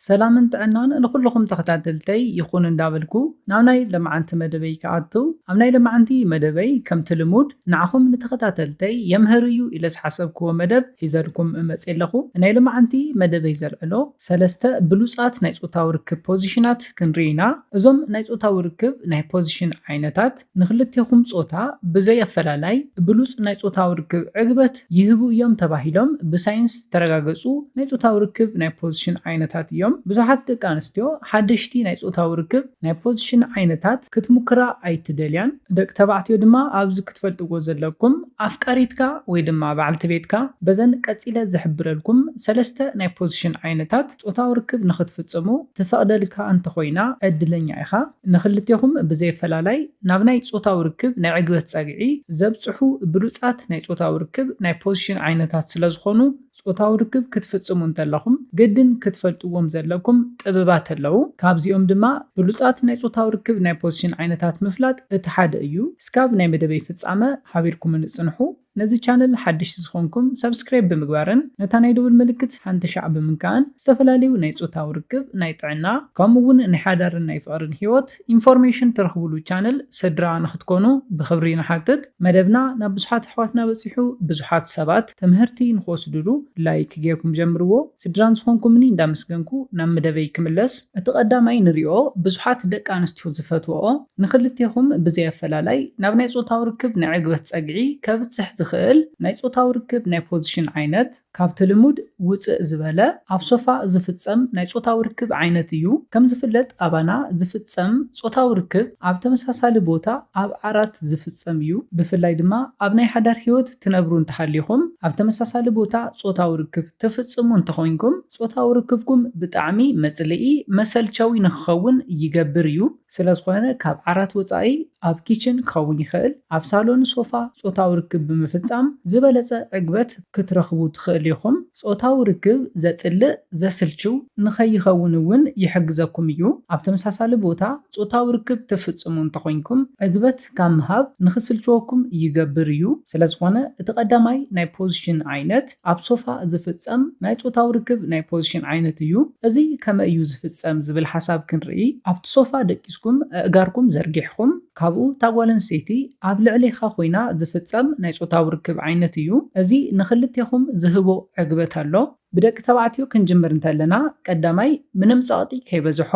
ሰላምን ጥዕናን ንኹልኹም ተኸታተልተይ ይኹን እንዳበልኩ ናብ ናይ ለማዓንቲ መደበይ ክኣቱ፣ ኣብ ናይ ለማዓንቲ መደበይ ከምቲ ልሙድ ንዓኹም ንተኸታተልተይ የምህር እዩ ኢለ ዝሓሰብክዎ መደብ ሒዘልኩም እመጽእ ኣለኹ። ናይ ለማዓንቲ መደበይ ዘልዕሎ ሰለስተ ብሉጻት ናይ ጾታዊ ርክብ ፖዚሽናት ክንርኢ ኢና። እዞም ናይ ጾታዊ ርክብ ናይ ፖዚሽን ዓይነታት ንክልቴኹም ጾታ ብዘይ ኣፈላላይ ብሉጽ ናይ ጾታዊ ርክብ ዕግበት ይህቡ እዮም ተባሂሎም ብሳይንስ ዝተረጋገጹ ናይ ጾታዊ ርክብ ናይ ፖዚሽን ዓይነታት እዮም። ብዙሓት ደቂ ኣንስትዮ ሓደሽቲ ናይ ጾታዊ ርክብ ናይ ፖዚሽን ዓይነታት ክትሙክራ ኣይትደልያን። ደቂ ተባዕትዮ ድማ ኣብዚ ክትፈልጥዎ ዘለኩም ኣፍቃሪትካ ወይ ድማ በዓልቲ ቤትካ በዘን ቀጺለ ዝሕብረልኩም ሰለስተ ናይ ፖዚሽን ዓይነታት ጾታዊ ርክብ ንክትፍጽሙ ትፈቕደልካ እንተኾይና ዕድለኛ ኢኻ። ንክልቴኹም ብዘይ ኣፈላላይ ናብ ናይ ጾታዊ ርክብ ናይ ዕግበት ጸግዒ ዘብጽሑ ብሉጻት ናይ ጾታዊ ርክብ ናይ ፖዚሽን ዓይነታት ስለ ዝኾኑ ጾታዊ ርክብ ክትፍጽሙ እንተለኹም ግድን ክትፈልጥዎም ዘለኩም ጥበባት ኣለዉ። ካብዚኦም ድማ ብሉጻት ናይ ጾታዊ ርክብ ናይ ፖዚሽን ዓይነታት ምፍላጥ እቲ ሓደ እዩ። እስካብ ናይ መደበይ ፍጻመ ሓቢርኩምኒ ጽንሑ። ነዚ ቻነል ሓደሽቲ ዝኾንኩም ሰብስክራይብ ብምግባርን ነታ ናይ ደውል ምልክት ሓንቲ ሻዕ ብምንካእን ዝተፈላለዩ ናይ ጾታዊ ርክብ፣ ናይ ጥዕና ከምኡ እውን ናይ ሓዳርን ናይ ፍቕርን ህይወት ኢንፎርሜሽን ትረኽብሉ ቻነል ስድራ ንክትኮኑ ብኽብሪ ንሓትት። መደብና ናብ ብዙሓት ኣሕዋትና በጺሑ ብዙሓት ሰባት ትምህርቲ ንክወስድሉ ላይክ ጌርኩም ጀምርዎ። ስድራን ዝኾንኩምኒ እንዳመስገንኩ ናብ መደበይ ክምለስ። እቲ ቀዳማይ ንሪኦ ብዙሓት ደቂ ኣንስትዮ ዝፈትወኦ ንክልቴኹም ብዘይ ኣፈላላይ ናብ ናይ ጾታዊ ርክብ ናይ ዕግበት ጸግዒ ከብጽሕ ዝኽእል ናይ ጾታዊ ርክብ ናይ ፖዚሽን ዓይነት ካብቲ ልሙድ ውጽእ ዝበለ ኣብ ሶፋ ዝፍጸም ናይ ጾታዊ ርክብ ዓይነት እዩ። ከም ዝፍለጥ ኣባና ዝፍጸም ጾታዊ ርክብ ኣብ ተመሳሳሊ ቦታ ኣብ ዓራት ዝፍጸም እዩ። ብፍላይ ድማ ኣብ ናይ ሓዳር ህይወት ትነብሩ እንተሃሊኹም ኣብ ተመሳሳሊ ቦታ ጾታዊ ርክብ ትፍጽሙ እንተኾይንኩም ጾታዊ ርክብኩም ብጣዕሚ መጽልኢ መሰልቸዊ ንክኸውን ይገብር እዩ። ስለ ዝኾነ ካብ ዓራት ወጻኢ ኣብ ኪችን ክኸውን ይኽእል፣ ኣብ ሳሎን ሶፋ ጾታዊ ርክብ ብምፍጻም ዝበለጸ ዕግበት ክትረኽቡ ትኽእሉ ኢኹም። ጾታዊ ርክብ ዘጽልእ፣ ዘስልችው ንኸይኸውን እውን ይሕግዘኩም እዩ። ኣብ ተመሳሳሊ ቦታ ጾታዊ ርክብ ትፍጽሙ እንተኾይንኩም ዕግበት ካብ ምሃብ ንኽስልችወኩም ይገብር እዩ። ስለ ዝኾነ እቲ ቀዳማይ ናይ ፖዚሽን ዓይነት ኣብ ሶፋ ዝፍጸም ናይ ጾታዊ ርክብ ናይ ፖዚሽን ዓይነት እዩ። እዚ ከመይ እዩ ዝፍጸም ዝብል ሓሳብ ክንርኢ፣ ኣብቲ ሶፋ ደቂስኩም ኣእጋርኩም ዘርጊሕኩም ካብኡ እታ ጓል ኣንስተይቲ ኣብ ልዕሌኻ ኮይና ዝፍጸም ናይ ጾታዊ ርክብ ዓይነት እዩ። እዚ ንኽልቴኹም ዝህቦ ዕግበት ኣሎ። ብደቂ ተባዕትዮ ክንጅምር እንተለና ቀዳማይ ምንም ጸቕጢ ከይበዝሖ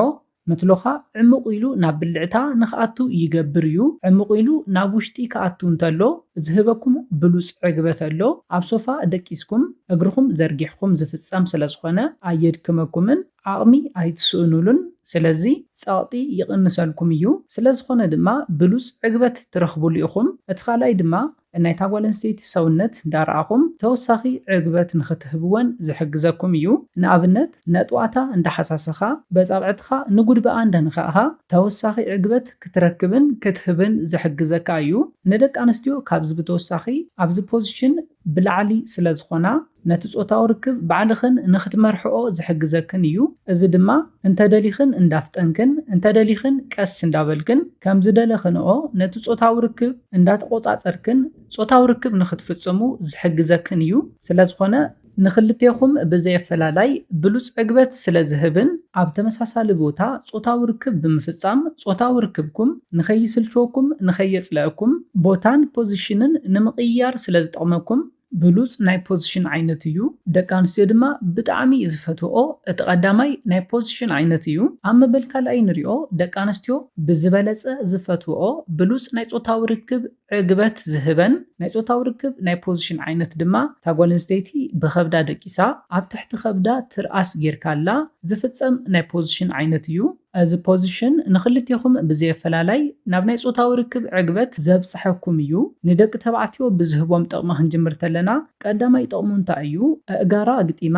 መትሎኻ ዕሙቕ ኢሉ ናብ ብልዕታ ንኽኣቱ ይገብር እዩ። ዕሙቕ ኢሉ ናብ ውሽጢ ክኣቱ እንተሎ ዝህበኩም ብሉጽ ዕግበት ኣሎ። ኣብ ሶፋ ደቂስኩም እግርኹም ዘርጊሕኩም ዝፍጸም ስለ ዝኾነ ኣየድክመኩምን ዓቕሚ ኣይትስእኑሉን። ስለዚ ጸቕጢ ይቕንሰልኩም እዩ። ስለ ዝኾነ ድማ ብሉጽ ዕግበት ትረኽቡሉ ኢኹም። እቲ ካልኣይ ድማ ናይታ ጓል ኣንስተይቲ ሰውነት እንዳረኣኹም ተወሳኺ ዕግበት ንኽትህብወን ዝሕግዘኩም እዩ። ንኣብነት ነጥዋታ እንዳሓሳሰኻ በጻብዕትኻ ንጉድበኣ እንዳነኻእኻ ተወሳኺ ዕግበት ክትረክብን ክትህብን ዝሕግዘካ እዩ። ንደቂ ኣንስትዮ ካብዚ ብተወሳኺ ኣብዚ ፖዚሽን ብላዕሊ ስለ ዝኾና ነቲ ጾታዊ ርክብ ባዕልኽን ንኽትመርሕኦ ዝሕግዘክን እዩ። እዚ ድማ እንተደሊኽን እንዳፍጠንክን እንተደሊኽን ቀስ እንዳበልክን ከም ዝደለኽንኦ ነቲ ጾታዊ ርክብ እንዳተቖጻጸርክን ጾታዊ ርክብ ንኽትፍጽሙ ዝሕግዘክን እዩ። ስለ ዝኾነ ንኽልቴኹም ብዘየፈላላይ ብሉጽ ዕግበት ስለ ዝህብን ኣብ ተመሳሳሊ ቦታ ጾታዊ ርክብ ብምፍጻም ጾታዊ ርክብኩም ንኸይስልችወኩም ንኸየጽልአኩም ቦታን ፖዚሽንን ንምቕያር ስለ ዝጠቕመኩም ብሉጽ ናይ ፖዚሽን ዓይነት እዩ። ደቂ ኣንስትዮ ድማ ብጣዕሚ ዝፈትወኦ እቲ ቀዳማይ ናይ ፖዚሽን ዓይነት እዩ። ኣብ መበል ካልኣይ ንሪኦ ደቂ ኣንስትዮ ብዝበለጸ ዝፈትወኦ ብሉጽ ናይ ጾታዊ ርክብ ዕግበት ዝህበን ናይ ጾታዊ ርክብ ናይ ፖዚሽን ዓይነት ድማ እታ ጓል ኣንስተይቲ ብኸብዳ ደቂሳ ኣብ ትሕቲ ከብዳ ትርኣስ ጌርካላ ዝፍጸም ናይ ፖዚሽን ዓይነት እዩ። እዚ ፖዚሽን ንኽልቴኹም ብዘየፈላላይ ናብ ናይ ጾታዊ ርክብ ዕግበት ዘብጽሐኩም እዩ። ንደቂ ተባዕትዮ ብዝህቦም ጥቕሚ ክንጅምር ተለና ቀዳማይ ጥቕሙ እንታይ እዩ? ኣእጋራ ኣግጢማ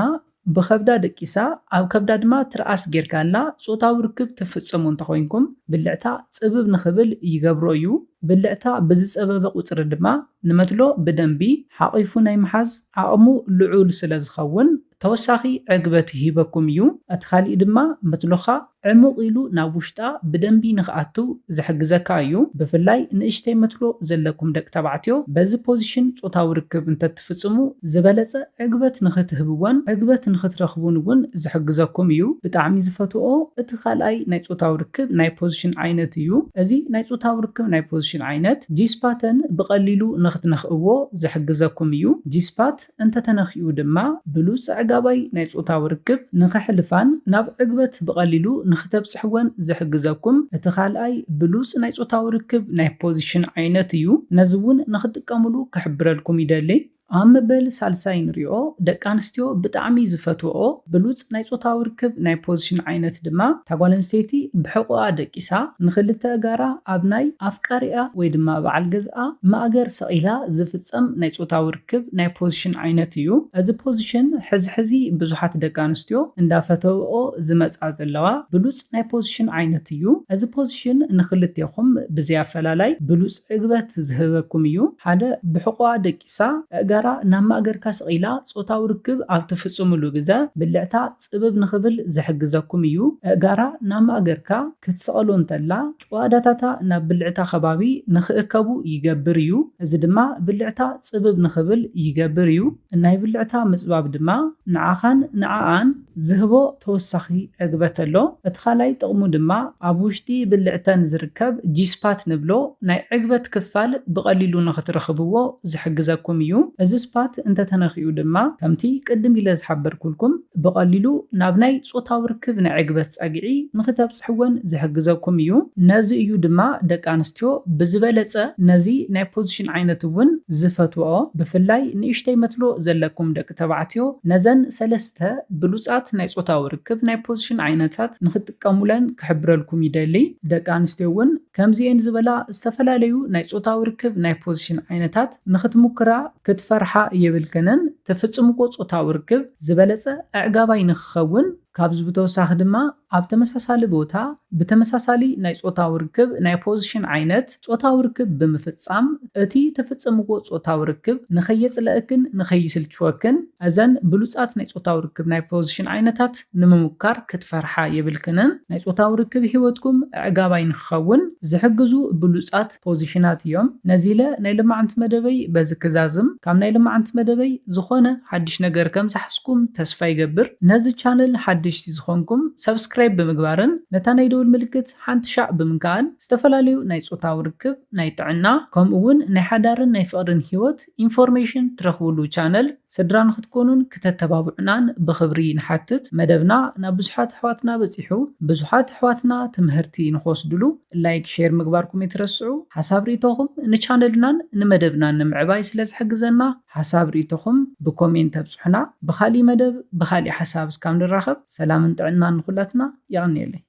ብኸብዳ ደቂሳ ኣብ ከብዳ ድማ ትርኣስ ጌርካላ ጾታዊ ርክብ ትፍጽሙ እንተኾይንኩም ብልዕታ ጽብብ ንኽብል ይገብሮ እዩ። ብልዕታ ብዝጸበበ ቁጽሪ ድማ ንመትሎ ብደንቢ ሓቒፉ ናይ ምሓዝ ዓቕሙ ልዑል ስለ ዝኸውን ተወሳኺ ዕግበት ይህበኩም እዩ። እቲ ካሊእ ድማ መትሎኻ ዕሙቕ ኢሉ ናብ ውሽጣ ብደንቢ ንኽኣቱ ዝሕግዘካ እዩ። ብፍላይ ንእሽተይ መትሎ ዘለኩም ደቂ ተባዕትዮ በዚ ፖዚሽን ጾታዊ ርክብ እንተትፍጽሙ ዝበለጸ ዕግበት ንኽትህብዎን ዕግበት ንኽትረኽቡን እውን ዝሕግዘኩም እዩ። ብጣዕሚ ዝፈትዎ እቲ ካልኣይ ናይ ጾታዊ ርክብ ናይ ፖዚሽን ዓይነት እዩ። እዚ ናይ ጾታዊ ርክብ ናይ ፖዚሽን ዓይነት ጂስፓተን ብቐሊሉ ንኽትነኽእዎ ዝሕግዘኩም እዩ። ጂስፓት እንተተነኺኡ ድማ ብሉጽ ኣዕጋባይ ናይ ጾታዊ ርክብ ንኸሕልፋን ናብ ዕግበት ብቐሊሉ ንኽተብጽሕወን ዝሕግዘኩም እቲ ካልኣይ ብሉጽ ናይ ጾታዊ ርክብ ናይ ፖዚሽን ዓይነት እዩ። ነዚ እውን ንኽትጥቀምሉ ክሕብረልኩም ይደሊ። ኣብ መበል ሳልሳይ ንሪኦ ደቂ ኣንስትዮ ብጣዕሚ ዝፈትወኦ ብሉጽ ናይ ጾታዊ ርክብ ናይ ፖዚሽን ዓይነት ድማ እታ ጓል ኣንስተይቲ ብሕቆኣ ደቂሳ ንኽልተ ኣእጋራ ኣብ ናይ ኣፍቃሪኣ ወይ ድማ በዓል ገዝኣ ማእገር ሰቒላ ዝፍጸም ናይ ጾታዊ ርክብ ናይ ፖዚሽን ዓይነት እዩ። እዚ ፖዚሽን ሕዚ ሕዚ ብዙሓት ደቂ ኣንስትዮ እንዳፈተወኦ ዝመጻ ዘለዋ ብሉጽ ናይ ፖዚሽን ዓይነት እዩ። እዚ ፖዚሽን ንኽልቴኹም ብዘይ ኣፈላላይ ብሉጽ ዕግበት ዝህበኩም እዩ። ሓደ ብሕቆኣ ደቂሳ ኣእጋራ ናብ ማእገርካ ሰቒላ ጾታዊ ርክብ ኣብ ትፍጽምሉ ግዘ ብልዕታ ጽብብ ንኽብል ዝሕግዘኩም እዩ። ኣእጋራ ናብ ማእገርካ ክትሰቐሎ እንተላ ጭዋዳታታ ናብ ብልዕታ ከባቢ ንኽእከቡ ይገብር እዩ። እዚ ድማ ብልዕታ ጽብብ ንኽብል ይገብር እዩ። ናይ ብልዕታ ምጽባብ ድማ ንዓኻን ንዓኣን ዝህቦ ተወሳኺ ዕግበት ኣሎ። እቲ ካልኣይ ጥቕሙ ድማ ኣብ ውሽጢ ብልዕተን ዝርከብ ጂስፓት ንብሎ ናይ ዕግበት ክፋል ብቐሊሉ ንኽትረኽብዎ ዝሕግዘኩም እዩ። እዚ ስፓት እንተተነኺኡ ድማ ከምቲ ቅድም ኢለ ዝሓበርኩልኩም ብቐሊሉ ናብ ናይ ጾታዊ ርክብ ናይ ዕግበት ጸግዒ ንኽተብጽሕወን ዝሕግዘኩም እዩ። ነዚ እዩ ድማ ደቂ ኣንስትዮ ብዝበለጸ ነዚ ናይ ፖዚሽን ዓይነት እውን ዝፈትወኦ። ብፍላይ ንእሽተይ መትሎ ዘለኩም ደቂ ተባዕትዮ ነዘን ሰለስተ ብሉጻት ናይ ጾታዊ ርክብ ናይ ፖዚሽን ዓይነታት ንኽትጥቀሙለን ክሕብረልኩም ይደሊ። ደቂ ኣንስትዮ እውን ከምዚኤን ዝበላ ዝተፈላለዩ ናይ ጾታዊ ርክብ ናይ ፖዚሽን ዓይነታት ንኽትሙክራ ክትፈርሓ የብልክንን። ትፍጽምዎ ጾታዊ ርክብ ዝበለጸ ኣዕጋባይ ንኽኸውን ካብዚ ብተወሳኺ ድማ ኣብ ተመሳሳሊ ቦታ ብተመሳሳሊ ናይ ጾታዊ ርክብ ናይ ፖዚሽን ዓይነት ጾታዊ ርክብ ብምፍጻም እቲ ትፍጽምዎ ጾታዊ ርክብ ንኸየጽለእክን ንኸይስልችወክን እዘን ብሉጻት ናይ ጾታዊ ርክብ ናይ ፖዚሽን ዓይነታት ንምሙካር ክትፈርሓ የብልክንን። ናይ ጾታዊ ርክብ ህይወትኩም ኣዕጋባይ ንክኸውን ዝሕግዙ ብሉጻት ፖዚሽናት እዮም። ነዚ ኢለ ናይ ልማዓንቲ መደበይ በዚ ክዛዝም። ካብ ናይ ልማዓንቲ መደበይ ዝኾነ ሓድሽ ነገር ከም ዝሓዝኩም ተስፋ ይገብር። ነዚ ቻነል ሓደሽቲ ዝኾንኩም ሰብስክራይብ ብምግባርን ነታ ናይ ደወል ምልክት ሓንቲ ሻዕ ብምንካኣን ዝተፈላለዩ ናይ ጾታዊ ርክብ፣ ናይ ጥዕና ከምኡ እውን ናይ ሓዳርን ናይ ፍቕርን ህይወት ኢንፎርሜሽን ትረኽብሉ ቻነል ስድራ ንኽትኮኑን ክተተባብዑናን ብኽብሪ ንሓትት። መደብና ናብ ብዙሓት ኣሕዋትና በጺሑ ብዙሓት ኣሕዋትና ትምህርቲ ንኽወስድሉ ላይክ ሼር ምግባርኩም ኣይትረስዑ። ሓሳብ ርእይቶኹም ንቻነልናን ንመደብናን ንምዕባይ ስለ ዝሕግዘና ሓሳብ ርእይቶኹም ብኮሜንት ኣብጽሑና። ብኻሊእ መደብ ብኻሊእ ሓሳብ እስካብ ንራኸብ ሰላምን ጥዕናን ንኹላትና። የቐንየለይ።